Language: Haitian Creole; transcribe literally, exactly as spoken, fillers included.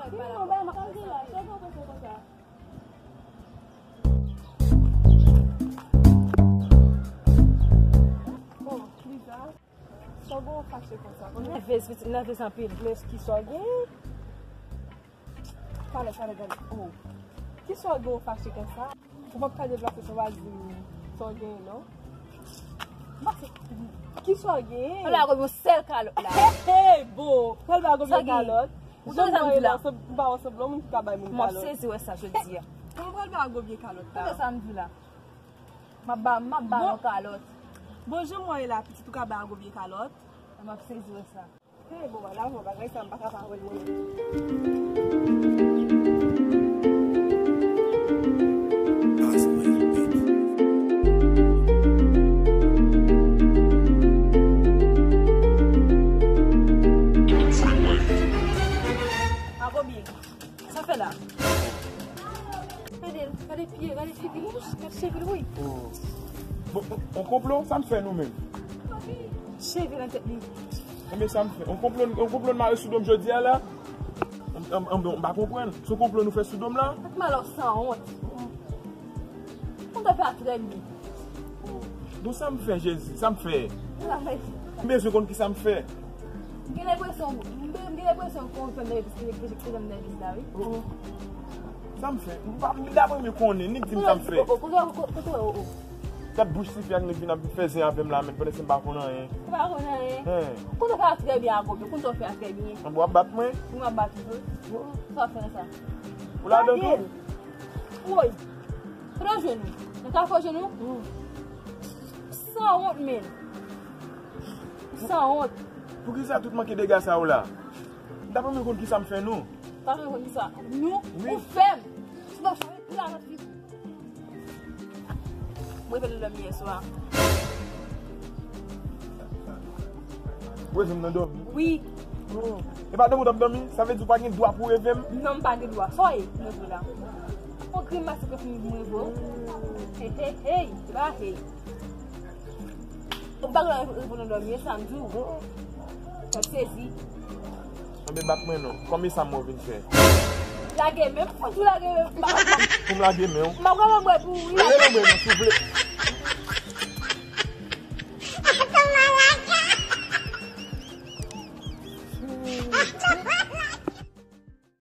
Wi, non, bay mwen, sa w panse konsa? Oh, Liza, sa w gen w fache konsa? Nèvez, pitit, nèvez anpil. Men kisa w gen? Talè, talè, gade. Oh. Kisa w gen w fache konsa? Ou p ap ka deplase san w pa di m sa w genyen, non. Kisa w genyen? Pral ba Gobi yon sèl kalòt la. Hey, hey, bon. Pral ba Gobi yon kalòt. Ou tande sa m di la? M pa wè sanble yon moun ki ka bay moun kalòt. M ap sezi wè sa jodi a. Kòman pral ba Gobi kalòt la? Tande sa m di la. M ap ba, m ap ba yon kalòt. Bon, jan m wè la, pitit ou ka ba Gobi kalòt. M ap sezi wè sa. Hey, bon, la, bon, bagay sa, m pa ka pa wè l, mwen. Agobi, sa fè la? Gade, gade pye, gade figi l, gade cheve l, wi. Oh. Bon, on, on konplo, sa m fè nou menm? Cheve nan tèt li. Enben, sa m fè? On konplo, on konplo n mare sou do m jodi a la? M, m, m, m pa konprann. Se on konplo nou fè sou do m la? Ak malè w sanwont. Konn sa fè a trè byen. Bon, sa m fè, Jezi? Sa m fè? M bezwen konn ki sa m fè. M gen lenpresyon, m gen lenpresyon ke w fè m nèvis, ke, ke, ke fè m nèvis la, wi. Oh, oh. Sa m fè? M pa, m ta renmen konnen, ni di m sa m fè. Oh, oh, kote, kote, kote, oh, oh. Gad bouch tifi ak nèg vin ap fè zen avè m la, men pandan se m pa konn anyen. Ou pa konn anyen? Hen. Kote w fè a trè byen, Agobi, kote w fè a trè byen. Anben w ap bat mwen? Wi, m ap bat ou tou. Sa w fè nan sa? Ou ladan tou? Woy. Kote w jwenn ou? Nan kafou w jwenn ou? Sanwont, men. Sanwont. Poukisa tout manke dega sa yo la? M ta renmen konn ki sa m fè nou. Ta renmen konn ki sa? Nou? Wi. Ou fè m. Sinon, sa vle di la, nòt figi. Mwen fè l dòmi yè swa. Ou reve m nan dòmi? Wi. Oh. E pa dòmi w t ap dòmi? Sa vle di w pa gen dwa pou w reve m? Non, m pa gen dwa. Sa w ye? Mwen vre la. On grimas ke fin mwen vre. Hey, hey, hey. Se pa hey. Ou pa gen dwa reve nan dòmi, e sa m di w. M ap sezi. Anben bat mwen non. Kòm e sa m wè w vin fè. Lage men m, fò di w lage men m. Pou m lage men w? M ap gade mwen pou wi. Lage men mwen non, souple.